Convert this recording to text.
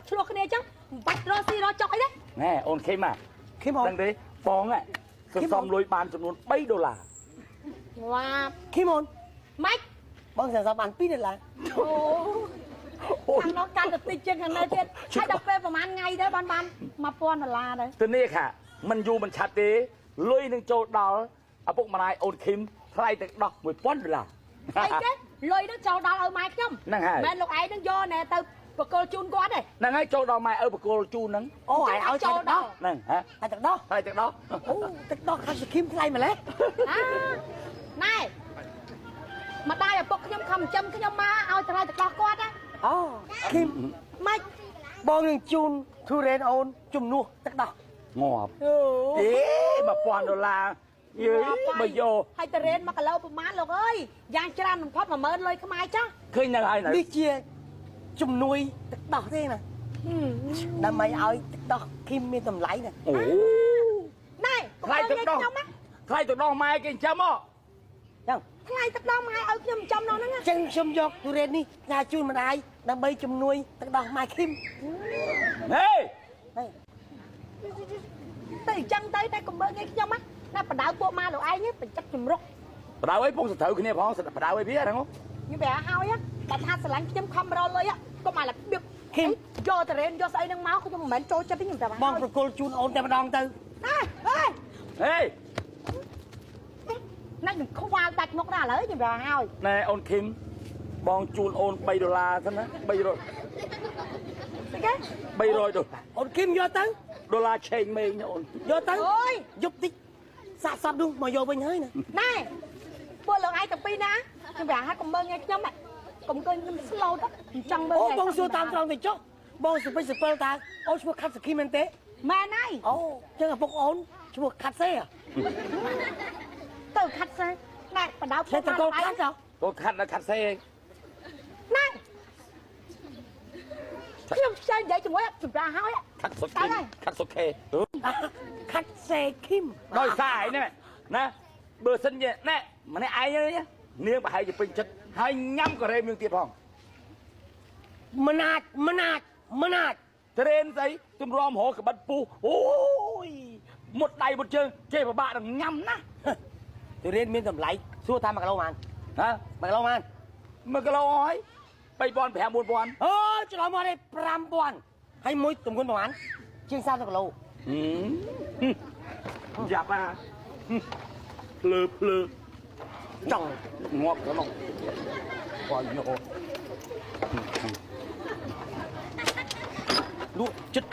ឆ្លោះគ្នាអញ្ចឹងមិនបាច់រកស៊ីរកចុកអីទេ ណែអូនខេម ខេម ដឹងទេបងសន្សំលុយបានចំនួន3ដុល្លារ ងាប់ ខេមអូន ម៉េច បងសន្សំបាន2ដុល្លារ អូខាងនោះកាន់តែតិចជាងខាងនេះទៀតហើយដល់ពេលប្រហែលថ្ងៃទៅបាន1000ដុល្លារដែរ ទៅនេះខាមិនយូរមិនឆាប់ទេលុយនឹងចូលដល់ឪពុកម្ដាយអូនឃីមថ្លៃទឹកដោះ1000ដុល្លារ អីទេលុយនឹងចូលដល់ឲ្យម៉ែខ្ញុំ ហ្នឹងហើយ មែនលោកឯងនឹងយកណែទៅបកគលជូនគាត់ទេ ហ្នឹងហើយចូលដល់ម៉ែឪបកគលជូនហ្នឹង អូឯងឲ្យចូលដល់ ហ្នឹងហ៎ ហើយទឹកដោះ ហើយទឹកដោះ អូទឹកដោះខាត់ឃីមថ្លៃម្លេះ អាណែម្ដាយឪពុកខ្ញុំខំចិញ្ចឹមខ្ញុំមកឲ្យថ្លៃទឹកដោះគាត់ណា អូឃីម ម៉េច បងនឹងជូនធូរ៉េនអូនជំនួសទឹកដោះ ងាប់អេ1000ដុល្លារយីបើយក ហើយតរ៉េន1គីឡូប្រហែលលោកអើយយ៉ាងច្រើនបំផុត10000លុយខ្មែរចាស់ ឃើញនៅហើយ នេះជាជំនួយទឹកដោះទេណាដើម្បីឲ្យទឹកដោះឃីមមានតម្លៃណា អូ ណែ ថ្លៃទឹកដោះថ្លៃទឹកដោះម៉ែគេចិញ្ចឹមហ៎ ចឹង ថ្លៃទឹកដោះម៉ែឲ្យខ្ញុំចិញ្ចឹមនោះហ្នឹង ចឹងខ្ញុំយកទុរេននេះផ្ញើជូនម្ដាយដើម្បីជំនួយទឹកដោះម៉ែឃីម ហេ ទៅអញ្ចឹងទៅតែកុំមើលងាយខ្ញុំណាបដៅពួកម៉ាលោកឯងនេះបញ្ចិត្តជំរុក បដៅអីពងសត្រូវគ្នាផងបដៅអីវាហ្នឹង ខ្ញុំប្រាប់ហើយបើថាស្រឡាញ់ខ្ញុំខំរលុយកុំអារបៀប ឃីម យកតរ៉េនយកស្អីហ្នឹងមកខ្ញុំមិនមែនចូលចិត្តទេខ្ញុំប្រាប់ បងប្រគល់ជូនអូនតែម្ដងទៅ ហេហេ ហេ ណាច់នឹងខ្វល់ដាច់មុខដល់ឥឡូវខ្ញុំប្រាប់ហើយ ណែអូនឃីមបងជូនអូន3ដុល្លារសិនណា300 ស្អីគេ 300ដុល្លារ អូនឃីមយកទៅ ដុល្លារឆេងមេងអូន យកទៅយប់តិចសាកសពនោះមកយកវិញហើយណា ណែពួកលោកឯងទាំងពីរណាខ្ញុំប្រាប់ហើយកុំមើលងាយខ្ញុំកុំឃើញខ្ញុំស្លូតអញ្ចឹងមើល អូបងសួរតាមត្រង់ទៅចុះបងសុពេចសុពិលតើអូនឈ្មោះខាត់សខីមែនទេ មែនហើយ អូចឹងឪពុកអូនឈ្មោះខាត់សេ ទៅខាត់សេណែបដៅ ពួកតកូលខាត់ចុះ កូលខាត់ដល់ខាត់សេ ណែខ្ញុំខ្ជិលនិយាយជាមួយសម្រាប់ហើយ ខាត់សុខេខាត់សុខេ ខាត់សេឃីម ដោយសារឯនេះណាបើសិនជាណែម្នាក់ឯងនាងប្រហែលជាពេញចិត្តហើយញ៉ាំការ៉េមយើងទៀតផង មិនអាចមិនអាចមិនអាច ត្រេនស្អីទម្រាំរកក្បិតពុះអូយមុតដៃមុតជើងគេពិបាកនឹងញ៉ាំណាស់ ទុរេនមានតម្លៃសួរថា1គីឡូប៉ុន្មាន ហ៎ 1គីឡូប៉ុន្មាន 1គីឡូហើយ3000 5 4000 អូច្រឡំមកទេ5000ហើយមួយទម្ងន់ប្រហែលជាង30គីឡូ យ៉ាប់អាភ្លើភ្លើ ចង់ ងាប់ក្នុងគាត់ញោលក់ចិត្ត